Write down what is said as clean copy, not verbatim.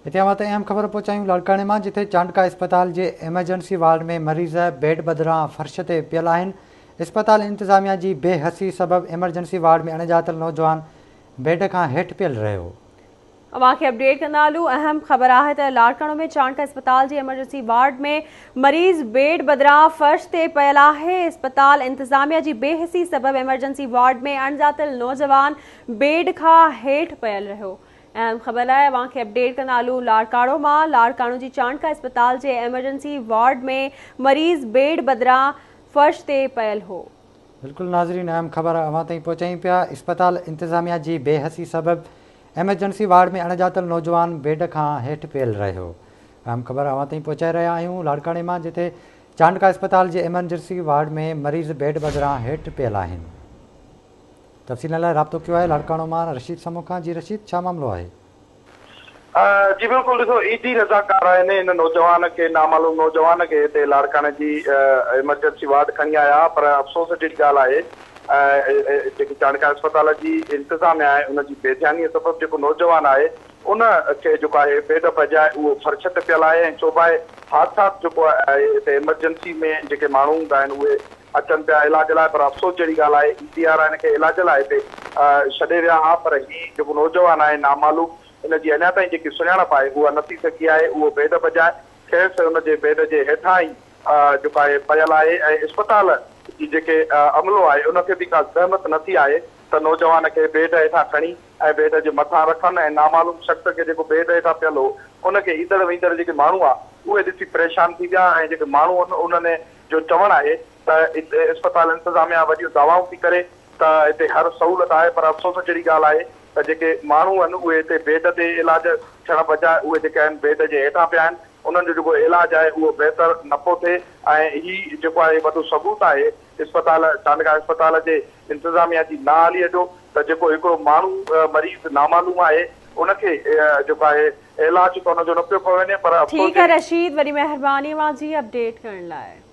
هتي اوهان تائين اهم خبر پهچايون لاڙڪاڻي مان جتي چانڊڪا اسپتال جي ايمرجنسي وارڊ ۾ مريض بيڊ بدران فرش تي پيل آهن، اسپتال انتظاميا جي بي حسي سبب ايمرجنسي وارڊ ۾ اڻڄاتل نوجوان بيڊ کان هيٺ پيل رهيو. اوهان کي اپڊيٽ ڪندا هلون اهم خبر آهي ته لاڙڪاڻو ۾ چانڊڪا اسپتال جي ايمرجنسي وارڊ ۾ مريض بيڊ بدران فرش تي پيل آهي، اسپتال انتظاميا جي بي حسي سبب ايمرجنسي وارڊ ۾ اڻڄاتل نوجوان بيڊ کان هيٺ پيل رهيو. اهم خبر لاء اوهان کي اپڊيٽ ڪندا هلون لاڙڪاڻو مان لاڙڪاڻو جي چانڊڪا اسپتال جي ايمرجنسي وارڊ ۾ مريض بيڊ بدران فرش تي پيل هو. بلڪل ناظرين اهم خبر اوهان تائين پهچايون پيا اسپتال انتظاميا جي بي حسي سبب ايمرجنسي وارڊ ۾ اڻڄاتل نوجوان بيڊ کان هيٺ پيل رهيو اهم خبر اوهان تائين پهچائي رهيا آهيون لاڙڪاڻي مان جتي چانڊڪا اسپتال جي ايمرجنسي وارڊ ۾ مريض بيڊ بدران هيٺ پيل آهن. تفصيلن لاء رابطو ڪيو آهي لاڙڪاڻو مان رشيد سمون کان جي رشيد ڇا معاملو آهي؟ جي بلڪل ڏسو ايڌي رضاڪار آهن هن نوجوان کي نامعلوم نوجوان کي هتي لاڙڪاڻي جي ايمرجنسي وارڊ کڻي آيا پر افسوس جهڙي ڳالهه آهي جيڪي چانڊڪا اسپتال جي انتظاميا آهي ان جي بي ڌياني سبب جيڪو نوجوان آهي ان کي جيڪو آهي بيڊ بجاء اهو فرش تي پيل آهي ۽ چوبائي حادثات جيڪو آهي هتي ايمرجنسي ۾ جيڪي ماڻهو هوندا آهن اهي اچن پيا علاج لاء پر افسوس جهڙي ڳالهه آهي اي ڊي آر هن کي علاج لاء هتي ڇڏي ويا ها پر هي جيڪو نوجوان آهي نامعلوم ان جي اڃا تائين جيڪي سڃاڻپ آهي اها نه ٿي سگهي آهي اهو بيڊ بجاء کيس ان جي بيڊ جي هيٺان ئي جيڪو آهي پيل آهي ۽ اسپتال جي جيڪي عملو آهي ان کي به ڪا زحمت نه ٿي آهي ته نوجوان کي بيڊ هيٺان کڻي ۽ بيڊ جي مٿان رکن ۽ نامعلوم شخص کي جيڪو بيڊ هيٺان پيل هو ان کي ايندڙ ويندڙ جيڪي ماڻهو ها اهي ڏسي پريشان ٿي ويا ۽ جيڪي ماڻهو آهن انهن جو چوڻ آهي ته اتي اسپتال انتظاميا وڏيون دعوائون ٿي ڪري ته هتي هر سهولت آهي پر افسوس جهڙي ڳالهه آهي ته جيڪي ماڻهو آهن اهي هتي بيڊ تي علاج ٿيڻ بجاء اهي جيڪي آهن بيڊ جي هيٺان پيا آهن انهن جو جيڪو علاج آهي اهو بهتر نه پيو ٿئي ۽ هي جيڪو آهي وڏو ثبوت آهي اسپتال چانڊڪا اسپتال جي انتظاميا جي نااهلي جو ته جيڪو هڪڙو ماڻهو مريض نامعلوم آهي ان کي جيڪو آهي علاج ته ان جو نه پيو ڪيو وڃي پر افسوس ٺيڪ آهي جهڙي رشيد وڏي مهرباني اوهان جي اپڊيٽ ڪرڻ لاء.